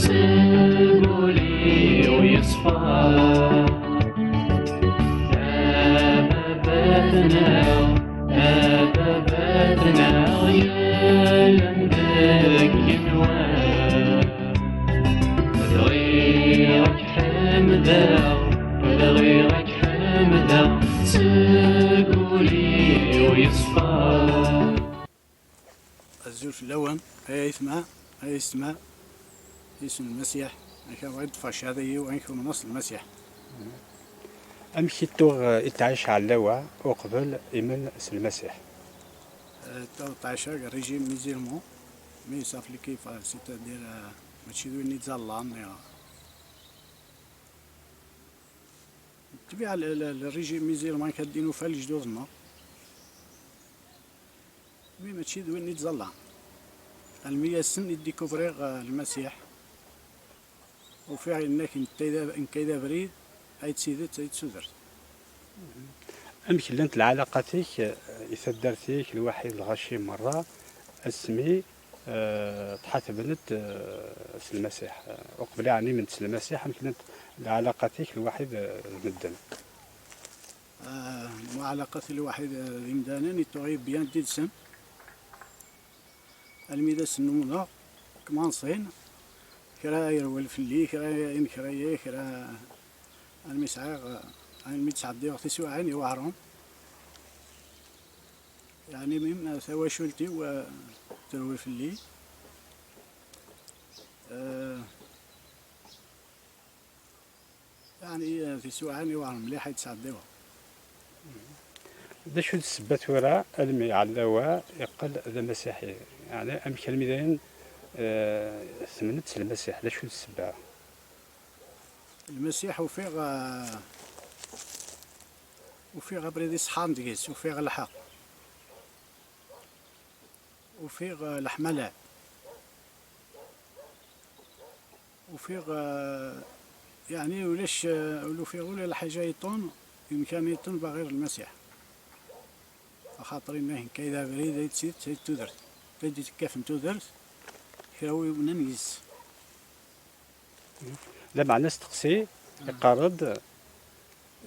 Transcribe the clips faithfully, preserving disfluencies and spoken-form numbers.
Seg ul-iw yeṣfa. A baba-tneɣ, a baba-tneɣ, yellan deg igenwan. Bɣiɣ ad k-ḥemdeɣ, bɣiɣ ad k-ḥemdeɣ, seg ul-iw yeṣfa. Azul fell-awen, ay aytma, ay aytma, isem n Lmasiḥ, amek ara bɣiɣ ad ṭṭfeɣ cchada-iw, amek umneɣ s Lmasiḥ. Amek i tuɣ, eh, i tɛic Ɛellawa uqbel imen s Lmasiḥ? Eh, tuɣ tɛic deg régime musulman, mais ça fait le kiff, c'est-à-dire, eh, mačči d win i ttẓallan, eh. Ttbiɛ le, le, le régime musulman kan d-nufa lejdud-nneɣ. Mi mačči d win i ttẓallan. Almi ass-n i découvriɣ, eh, Lmasiḥ. Ufiɣ yenna-k nekk ay d ab-, nekk ay d abrid, ay d tidet, ay d tudert. Amek llant lɛalaqat-ik, eh, i taddart-ik, lwaḥid, lɣaci merra, asmi, eh, tḥatbent, eh, s Lmasiḥ? Eh, uqbel ɛni ment s Lmasiḥ, amek llant lɛalaqat-ik lwaḥid, eh, d medden? Ah, lɛalaqat lwaḥid, eh, d imdanen, i tuɣ bien did-sen. Almi d ass-n umneɣ, kmanṣin, kra yerwel fell-i, kra yenker-iyi, kra, almi sɛiɣ, almi d-sɛeddiɣ tiswiɛin iweɛren. Yeɛni, mim tawacult-iw, eh, terwel fell-i. Eh, Yeɛni, eh, tiswiɛin iweɛren mliḥ ay d-sɛeddiɣ. D acu d ssebba tura almi Ɛellawa iqqel d amasiḥi? Yeɛni, amek almi dayen, eh, tmennet s Lmasiḥ? D acu d ssebba? Lmasiḥ ufiɣ, eh, ufiɣ abrid iṣeḥḥan deg-s, ufiɣ lḥeqq. Ufiɣ, eh, leḥmala. Ufiɣ, eh, yeɛni ulac, eh, ur ufiɣ ula lḥaǧa yeṭṭun, yemkan yeṭṭun ba ɣir Lmasiḥ. Axaṭer inna-k nekk ay d abrid, ay d tidet, ay d tudert. Ay d-itekkafen tudert, kra ur yumnen yis. Lameɛna asteqsi, iqqar-d,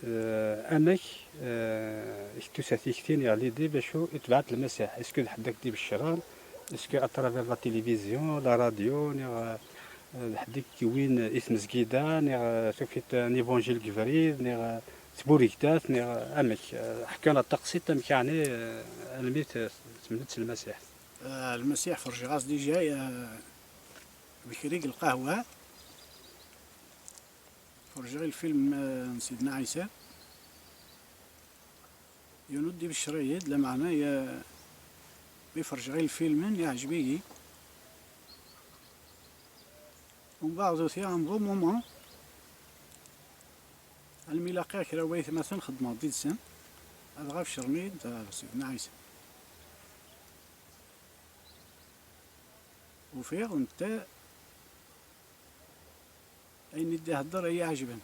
eh, amek, eh, i k-tusa tikti neɣ lidi bacu i tebɛet Lmasiḥ? Est-ce que d ḥedd ak-d-ibeccren? Est-ce que à travers la télévision, la radio, neɣ, eh, d ḥedd i k-yewwin i tmezgida, neɣ, eh, tufiḍ un évangile deg ubrid, neɣ, eh, tburigt-at, neɣ, eh, amek? Eh, ḥkan-aɣ-d taqsiṭ amek yeɛni, eh, almi t-, tmennet s Lmasiḥ. Eh, Lmasiḥ ferjeɣ-as déjà, eh, bikrig lqahwa. Ferjeɣ i lfilm, eh, n Sidna Ɛisa. Yiwen ur d-ibeccer-iyi-d, lameɛna, eh, mi ferjeɣ i lfilm-nni, yeɛjeb-iyi. Umbeɛd utiɣ un bon moment, almi laqiɣ kra n waytmaten xeddmeɣ-d yid-sen, adɣa beccren-iyi-d, eh, Sidna Ɛisa. Ufiɣ netta ayen i d-ihedder ay iɛejben.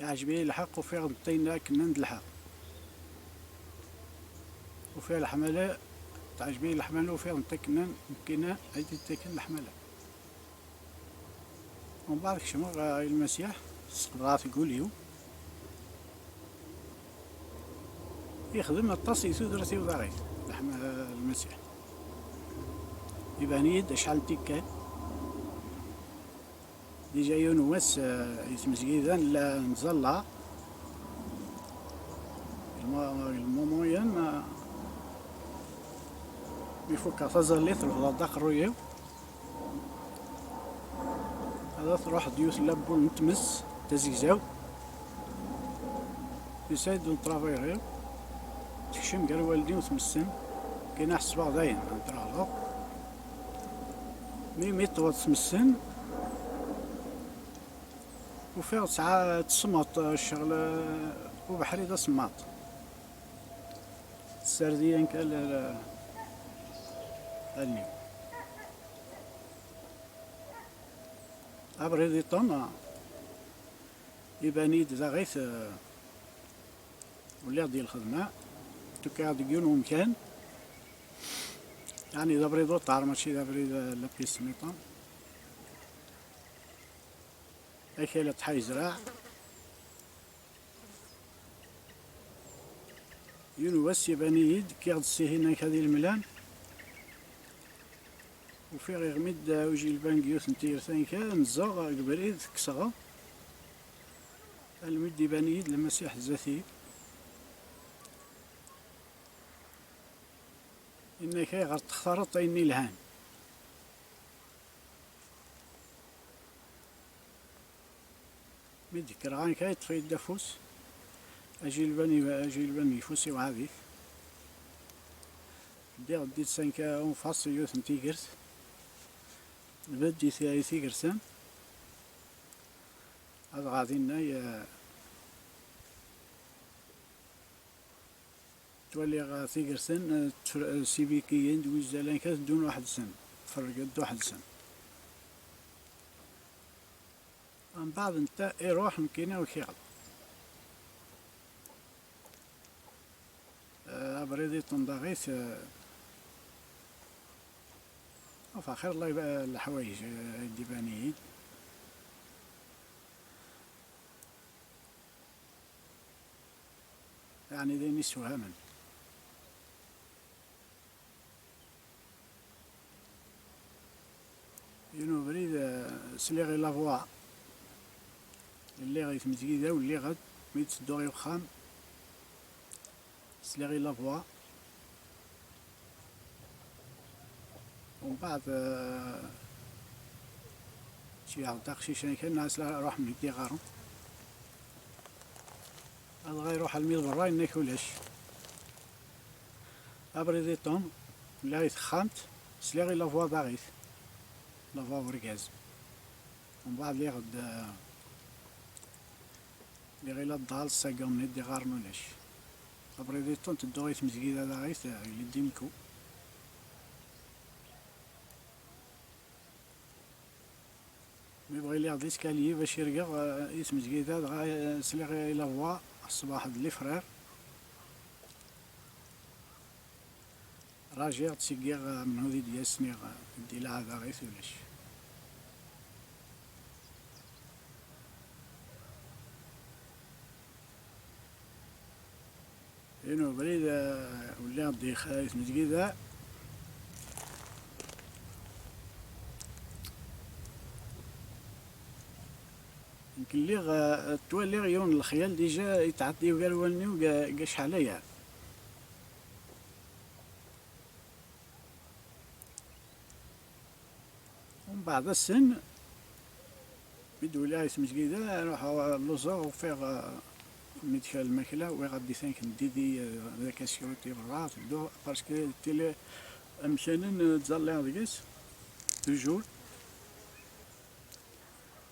Iɛjeb-iyi lḥeqq, ufiɣ netta yenna akken nnan d lḥeqq. Ufiɣ leḥmala, teɛjeb-iyi leḥmala, ufiɣ netta akken nnan nekkina ay d-ittaken leḥmala. Umbeɛd kecmeɣ, eh, i Lmasiḥ, sqeḍɛeɣ-t deg wul-iw. Yexdem aṭas i tudert-iw daɣit, leḥma-, Lmasiḥ. Iban-iyi-d acḥal n tikkal. Déjà yiwen wass, eh, i tmezgida nella nẓalla. Lmo-, lmomoyen, eh, mi fukkeɣ taẓallit, refdeɣ-d aqerruy-iw. Ad truḥ-d yiwet n labbul n tmes tazegzawt. J'essaie de travailler. Tekcem gar wallen-iw tmessen. Kan ḥesbeɣ dayen ad traɣleɣ. Mi, mi ṭṭwet tmessen, ufiɣ tesɛa, tsemmeḍ ccɣel, ubeḥri d asemmaḍ. Tessared-iyi anka al-, al-, allen-iw. Abrid iṭṭen, iban-iyi-d daɣit, eh, uliɣ-d i lxedma, tukiɣ deg yiwen wemkan, Yeɛni d abrid uṭar, mačči d abrid, eh, la piste nniḍen. Akal ad tḥa yezreɛ. Yiwen wass iban-iyi-d, kkiɣ-d sihin akka di lemlan. Ufiɣ iɣmi-d ujilban deg yiwet n tigert akka, nzeɣ deg ubrid, kkseɣ. Almi d-iban-iyi-d Lmasiḥ zdat-i. Yenna-k: "Ayɣer textareḍ ayen ilhan?" Mi d-kkreɣ akka, yeṭṭef-iyi-d afus, ajilban, ajilban n yifus iwɛad-it. Ddiɣ-d yid-s akka unfaṣ i yiwet n tigert, nbedd i ti-, i tigert-en, adɣa dinna, eh, ttwaliɣ, eh, tigert-en, eh, tfr-, eh, s ibikiyen d wizzalan kan teddun weḥd-sen, tferrgeḍ-d weḥd-sen. Mbeɛd netta iruḥ, nekkini ukiɣ-d. Eh, abrid iṭṭen daɣit, eh, enfin, xir Allah, iba-, leḥwayeǧ, eh, i d-iban-iyi-d. Yeɛni d ayen isewhamen. Yiwen ubrid, eh, sliɣ i la voix. Lliɣ i tmezgida u lliɣ-d, mi d-tedduɣ i uxxam, sliɣ i la voix. Umbeɛd, eh, ceyyɛeɣ-d aqcic-a kan, nniɣ-as: "La, ruḥ mheggi aɣarum." Adɣa iruḥ almi d berra, yenna-k ulac. Abrid iṭṭen, lliɣ i texxamt, sliɣ i la voix daɣit. La voix urgaz. Umbeɛd lliɣ-d, eh, lliɣ i la ddal, ṣṣagga-nni d-iɣaren ulac. Abrid iṭṭen, tedduɣ i tmezgida daɣit, eh, yelli-d imku. Mi bɣa lliɣ di skalyi bac irgeɣ, eh, i tmezgida, dɣa, eh, sliɣ i la voix, ṣṣbeḥ d les frères. Rajiɣ-d, seg-iɣ, eh, menhu di d-yas, niɣ, eh, di leɛdaɣ-it ulac. Yiwen ubrid, eh, ulliɣ-d di x-, di tmezgida. Nekk lliɣ, eh, ttwaliɣ yiwen n lexyal dija yetɛeddi ugar wallen-iw ga, ga cḥal aya. Umbeɛd ass-n, mi d-wliɣ i tmezgida, ruḥeɣ lluẓeɣ, ufiɣ, eh, mi d-kra lmakla, uwiɣ-d di tank n didi, eh, d akasyuti berra, tedduɣ, parce que tili amkan-n, eh, ttẓalliɣ deg-s, toujours.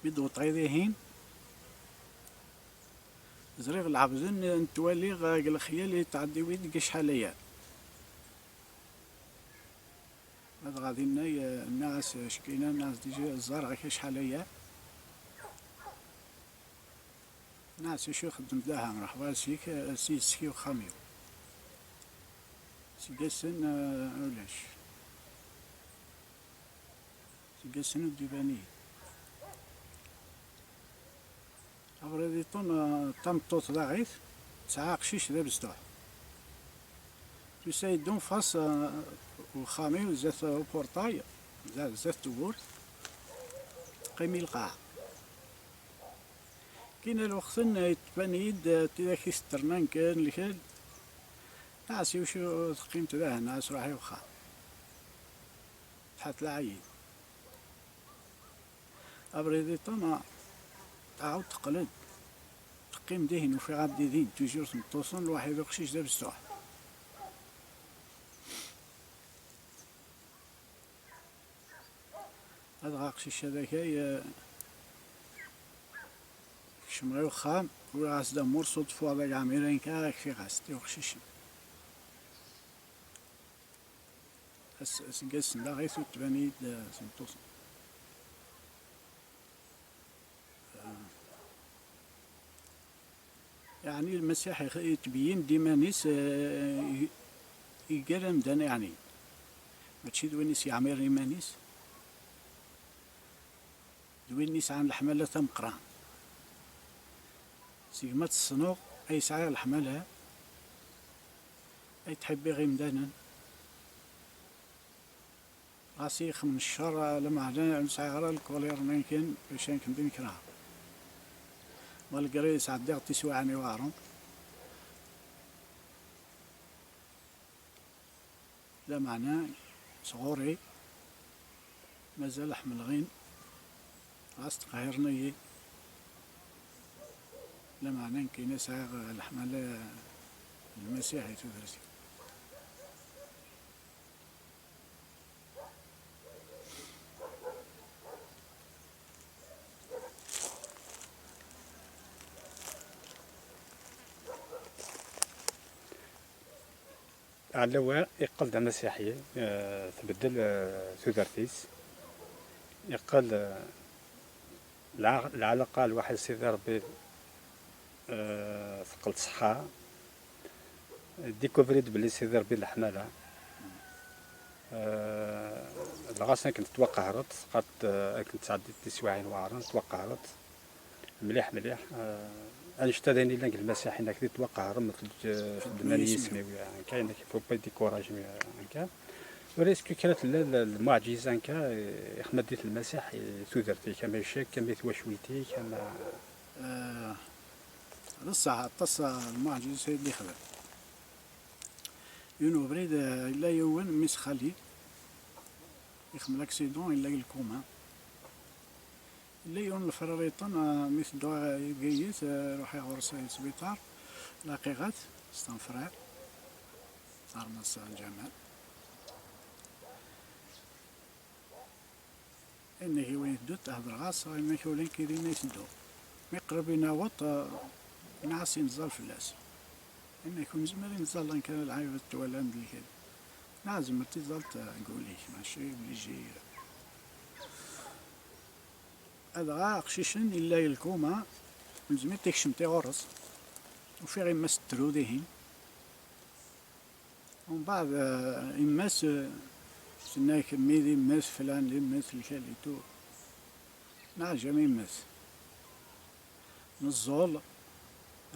Mi d-wṭeɣ i dihin, ẓriɣ lɛebd-n, eh, n-, ttwaliɣ, eh, deg lexyal yettɛeddi wid deg acḥal aya. Adɣa dinna, eh, nniɣ-as, eh, Ckina, nniɣ-as: "Dija ẓẓareɣ-k acḥal aya." Nniɣ-as: "Acu ixeddem daha? Mṛeḥba, sik, eh, s yis-k i uxxam-iw." Seg ass-n, eh, ulac. Seg ass-n ur d-iban-iyi. Abrid iṭṭun, eh, tameṭṭut daɣit, tesɛa aqcic d abezṭuḥ. Tusa-yi-d unfaṣ, eh, uxxam-iw zdat upurṭay, zdat, zdat tewwurt, teqqim i lqaɛa. Kina lweqt-n, eh, tban-iyi-d, eh, tidak isetternan kan lkal. Nniɣ-as: "Iwacu teqqimt dahen? Nniɣ-as: Ruḥ i wexxam." Tḥat lɛayid. Abrid iṭṭun, tɛawed teqqel-d. Teqqim dihin, ufiɣ-aɣ-d dihin, toujours tmeṭṭut-n, lwaḥid uqcic d abezṭuḥ. Adɣa aqcic-a d akay, eh, kecmeɣ i uxxam, uriɣ-as-d amurṣu n tfuḍ, a gɛmirin kan, kfiɣ-as-d i uqcic-nni. As-, aseggas-nni daɣit ur tban-iyi-d, eh, tmeṭṭut. Yeɛni Lmasiḥ ix-, yettbeyyin-d iman-is, eh, i-, i gar amdan, yeɛni. Mačči d win i s-yeɛmiren iman-is, d win i yesɛan leḥmala tameqqrant. Segmi ad tt-ssneɣ ay sɛiɣ leḥmala, ay ttḥibbiɣ imdanen. Ɣas ixem n ccer, lameɛna ur nesɛiɣ ara lkulir-nni kan, bac akken d-nekreɣ. Malgré sɛeddiɣ tiswiɛin iweɛren, lameɛna sɣur-i mazal ḥemmleɣ-in, ɣas ttqehhiren-iyi, lameɛna nekkini sɛiɣ leḥmala n Lmasiḥ i tudert-iw. Ɛlawa iqqel d amasiḥi, eh, tbeddel, eh, tudert-is, iqqel, eh, lɛa-, lɛalaqa lwaḥid Sidi Ṛebbi, eh, teqqel tṣeḥḥa, découvrir-d belli Sidi Ṛebbi d leḥmala. Eh, dɣa akken tettwaqehreḍ, teqqareḍ, eh, akken tesɛeddiḍ tiswiɛin weɛren, tettwaqehreḍ mliḥ, mliḥ. Eh, annect-a d ayen yellan deg Lmasiḥ, inak di tettwaqehrem, teddmen yisem-iw, akka, inak faut pas décourager, akka. Ur est-ce que kra tella l-, lmuɛǧiza, akka, eh, ixdem-d Lmasiḥ i tudert-ik, ama i ccek, ama i twacult-ik, ama Eh, d ṣṣeḥ, aṭas n lmuɛǧizat ay d-yexdem. Yiwen ubrid, eh, yella yiwen, mmi-s xali, ixdem l'accident, yella deg lkuma. Yella yiwen lefrariṭen, eh, mi tedduɣ i Bgayet, eh, ruḥeɣ ɣur-s i sbiṭar, laqiɣ-t, c'est un frère, Arnas Ǧamal. Inna-k i wayen tedduḍ, hedreɣ-as, inna-k ula nekk dinna i tedduɣ. Mi qrib i naweḍ, eh, nɛas ineẓẓal fell-as. Inna-k ur nezmir i neẓẓal, akken lɛayeb ad twalam d lkil. Neɛzem ad tiẓalt, eh, deg wul-ik, mačči obligé. Adɣa aqcic-en illa i lkuma, ur nezmir tikcem ti ɣur-s. Ufiɣ yemma-s tettru dihin. Umbeɛd, eh, yemma-s, eh, tenna-k mmi d yemma-s, flan d yemma-s, lkal et tout. Neɛjem yemma-s. Neẓẓul,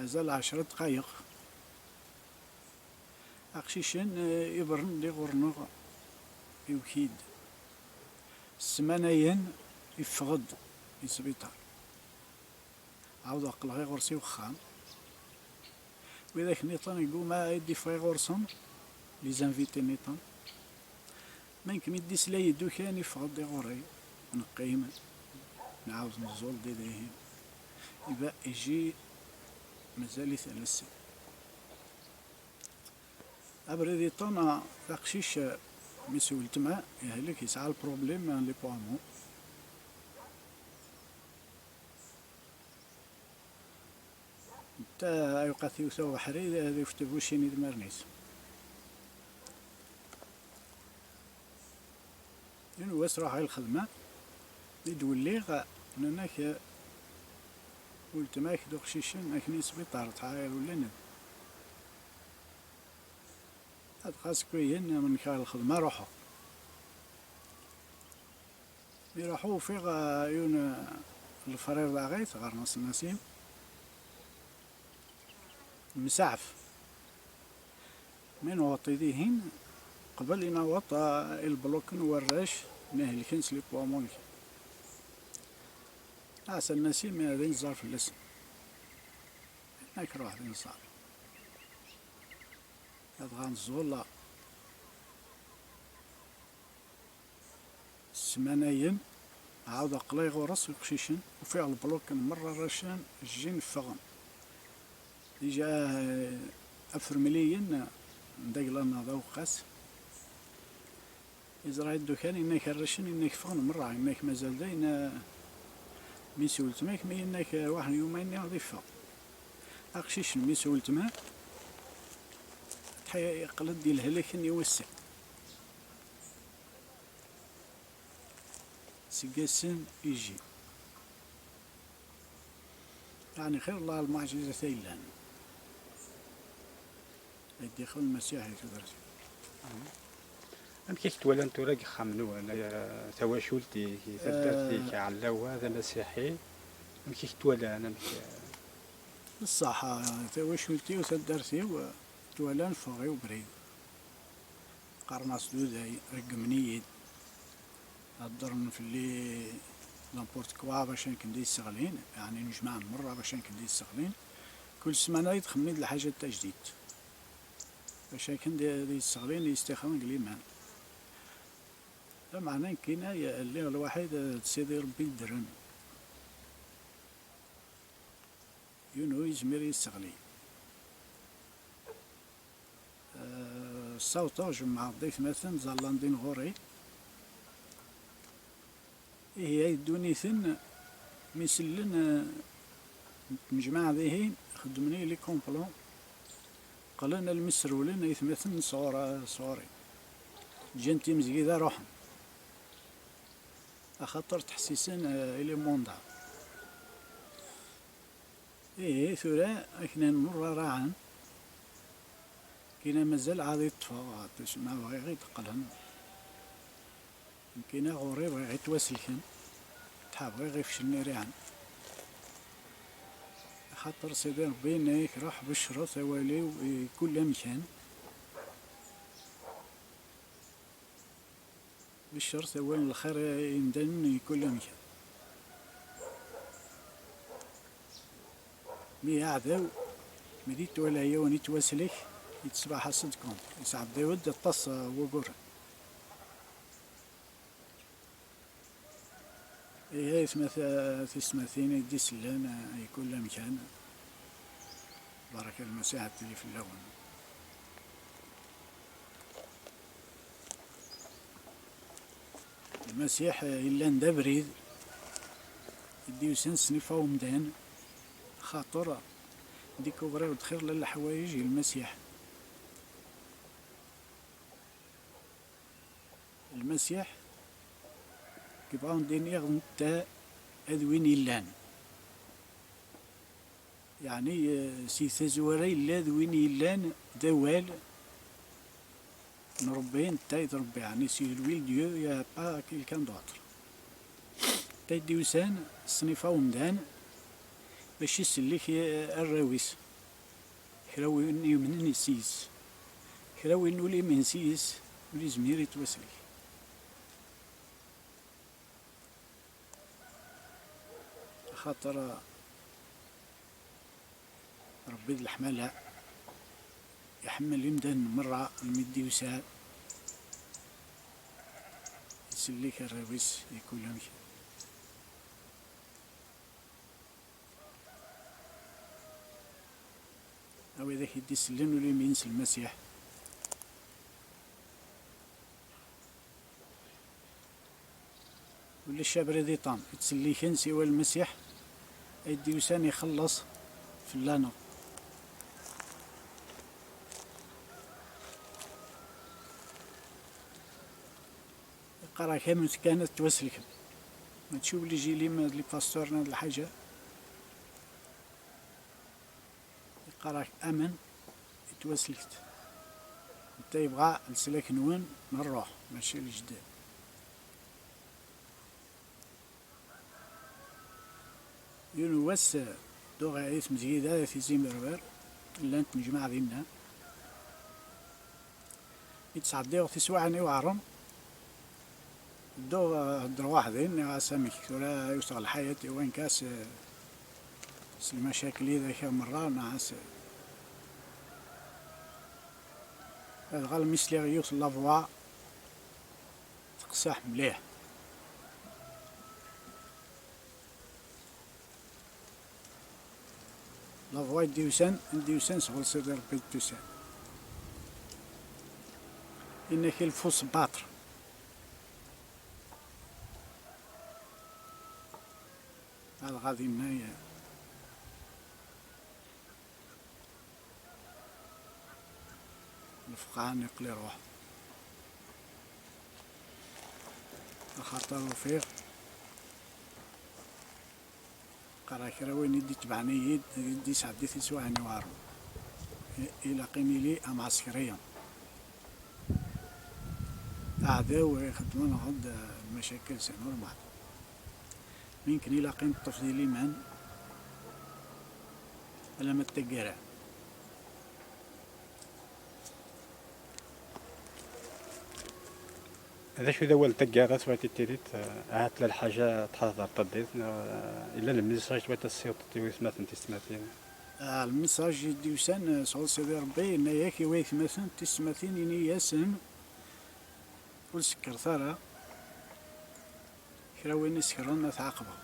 azal ɛecra ddqayeq. Aqcic-en, eh, iberren-d iɣur-neɣ, iwki-d. Ssmanayen, iffeɣ-d i sbiṭar. Ɛawdeɣ qqleɣ iɣur-s i wexxam. Widak nniḍen yegguma ad d-iffeɣ iɣur-sen, les invités nniḍen. Ma nekk mi d-islay-d ukan, iffeɣ-d iɣur-i. Neqqim, nɛawed neẓẓul-d dihin. Iba iji mazal-it d lsem. Abrid iṭṭen, aqcic, mmi-s weltma, yehlek, yesɛa lproblème n les poumons. Netta, ay uqat iwet ubeḥri, ad iwet tbucin idmaren-is. Yiwen wass ruḥeɣ i lxedma, mi d-welliɣ, nnan-ak, weltma-k d uqcic-en, akken i sbiṭar, tɛayad ulanen. Ad xas kwihin, menkeɣ lxedma, ruḥeɣ. Mi ruḥeɣ, ufiɣ, eh, yiwen, eh, lefrir daɣit, ɣer-neɣ s Nasim. Msaɛef. Mi nweṭ i dihin, qbel i naweṭ, eh, i lbluk n warrac, mi helken s les poumons. Aɛsa Nasim, eh, d inẓar fell-asen. Ad k-ruḥ d inẓar. Adɣa neẓẓul. Ssmanayen, ɛawdeɣ qqleɣ ɣur-s uqcic-en, ufiɣ lbluk n merra rracen, jjin ffɣen. Déjà, eh, afremliyen, eh, d agla-nneɣ d aweqqas. Yeẓra-yi-d ukan, inna-k rracen, inna-k ffɣen merra, inna-k mazal dayen, eh, mmi-s weltma-k, mi inna-k, eh, waḥed yumayen ad iffeɣ. Aqcic n mmi-s weltma, yeqqel-d i lehlak-nni wass-a. Seg ass-en iji. Yeɛni xir Allah lmuɛjizat ay yellan. Ay d-ixdem Lmasiḥ i tudert. Amek i k-ttwalan tura deg uxxam-nwen, eh, tawacult-ik, taddart-ik, eh, Ɛellawa d amasiḥi? Amek i k-ttwalan? Amek, eh? Ṣṣeḥ, eh, tawacult-iw, taddart-iw, eh, ttwalan ffɣeɣ i ubrid. Qqaren-as Duday, reggmen-iyi-d. Heddren fell-i n'importe quoi bac akken d-iyi-sseɣlin, yeɛni nnejmaɛen merra bac akken d-iyi-sseɣlin. Kul ssmana i d-xemmin-d lḥaǧa tajdidt. Bac akken d-, d-iyi-sseɣlin, yestixren deg liman. Lameɛna nekkini lliɣ lwaḥid d Sidi Ṛebbi yeddren. Yiwen ur yezmir ad yi-sseɣli. Eh, ssawḍeɣ, jemɛeɣ-d aytmaten, ẓallan din ɣur-i. Ihi, ay dduniten, mi sellen, eh, tnejmaɛ dihin, xeddmen-iyi les complots, qqlen almi srewlen aytmaten sɣur-, sɣur-i. Ǧǧan timezgida, ruḥen. Axaṭer ttḥessisen, eh, i les mandats. Ihi, tura, akken nmurra raɛen, kina mazal ɛad i ṭṭfeɣ, tusma bɣiɣ i d-qqlen. Nekkini ɣur-i bɣiɣ i ttwaselken, tḥa bɣiɣ i feclen iriɛen. Axaṭer Sidi Ṛebbi yenna-yak, ruḥ beccret awal-iw i kul amkan. Beccret awal n lxir i yimdanen i kul amkan. Mi aɛdaw, mi d-yettwala yiwen yettwaslek, yettesbaḥ-as-d compte, yesɛedday-d aṭas n wuguren. Ihi, aytma, tismatin i d-isellen, eh, i kul amkan. Baraka Lmasiḥ ad tili fell-awen. Lmasiḥ, eh, yellan d abrid i d-yusan s nnif n umdan, xaṭer découvriɣ-d xir n leḥwayeǧ i Lmasiḥ. Lmasiḥ, yebɣa ad d-iniɣ, netta d win yellan. Yeɛni, eh, si tazwara yella d win yellan d awal n Ṛebbi, netta i d Ṛebbi, yeɛni c'est lui le Dieu, il y a pas quelqu'un d'autre. Netta i d-yusan s nnif n umdan bac isellek, eh, arraw-is. Kra win yumnen yes-s, kra win ur yumin yes-s, ur yezmir i ttwaslek. Axaṭer Ṛebbi d leḥmala, iḥemmel imdanen merra, almi d-yusa isellek arraw-is i kul amkan. A widak i d-isellen ul-im-ines Lmasiḥ. Ulac abrid iṭan ittselliken siwa Lmasiḥ, ay d-yusan ixelleṣ fell-aneɣ. Yeqqar-ak amet kan ad ttwasellkem. Mačči obligé lim d lipastur neɣ d lḥaǧa. Yeqqar-ak amen, yettwaslek-d. Netta yebɣa leslak-nwen n ṛṛuḥ, mačči lejdad. Yiwen wass, dduɣ i tmezgida Tizi Merwer, llant tnejmaɛ dinna. Mi ttɛeddiɣ tiswiɛin iweɛren, dduɣ, eh, heddreɣ waḥdi, nniɣ-as: "Amek tura i wteɣ lḥayat i wankas, eh, s lmacakel i d aka merra?" Nniɣ-as, eh, adɣal mi sliɣ yiwet n la voix teqseḥ mliḥ. La voix i d-yusan, i d-yusan sɣur Sidi Ṛebbi i d-tusan. Yenna-k: "Il faut se battre." Adɣa dinna, lefqeɛ-nni yeqqel iruḥ. Axaṭer ufiɣ, qqareɣ, kra win i d-itebɛen-iyi-d, i d-isɛeddi tiswiɛin iweɛren. I-, ilaq ad nili amɛaskriyen. Aɛdaw ixeddmen-aɣ-d lmacakil, c'est normal. Mi nekkni ilaq i neṭṭef di liman alamma d taggara. D acu d awal n taggara, tura titirit, eh, ahat la lḥaǧa ad tḥadreḍ taddit, neɣ, eh, yella lmissaj tura tessiwḍeḍ i waytmaten tisetmatin? Ah, lmissaj i d-yusan, eh, sɣur Sidi Rebbi, yenna-yak i waytmaten tisetmatin, ini-yasen ur sekkret ara, kra win isekren ad t-ɛaqbeɣ.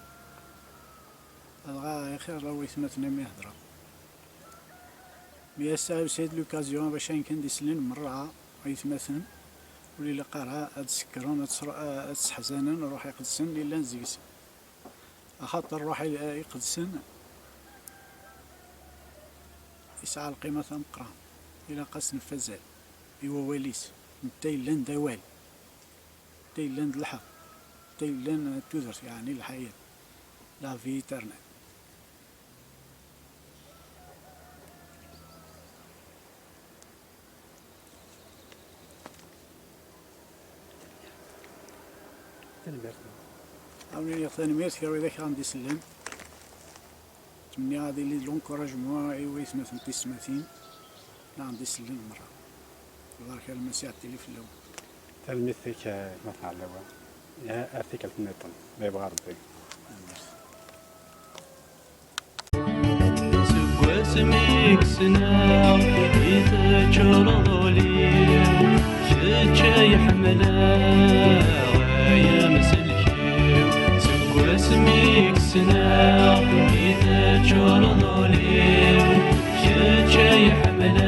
Dɣa ixir la waytmaten mi hedreɣ. Mi ass-a usa-d l'occasion bac ayen kan d-isellen merra aytmaten, ur ilaq ara ad sekkren, ad sru-, ad sseḥzanen Ṛṛuḥ Iqedsen i llan deg-sen. Axaṭer Ṛṛuḥ Iqedsen isɛa lqima tameqqrant, ilaq ad s-nef azal i wawal-is, netta yellan d awal. Netta yellan d lḥeqq, netta yellan d tudert, yeɛni lḥayat, la vie éternelle. Tanemmirt. Ad wen-iniɣ tanemmirt kra widak i ɣ-d-isellen. Ttmenniɣ ad yili d l'encouragement i waytmaten tisetmatin la ɣ-d-isellen merra. Lbarka n Lmasiḥ tili fell-awen. Tanemmirt-ik, eh, gma Tɛellawa. Ya, ar tikkelt nniḍen, ma yebɣa Rebbi. Seg wasmi i k-ssneɣ i teččureḍ ul-iw, kečč ay ḥemmleɣ ay amsellek-iw. Seg wasmi i k-ssneɣ i teččureḍ ul-iw, kečč ay ḥemmleɣ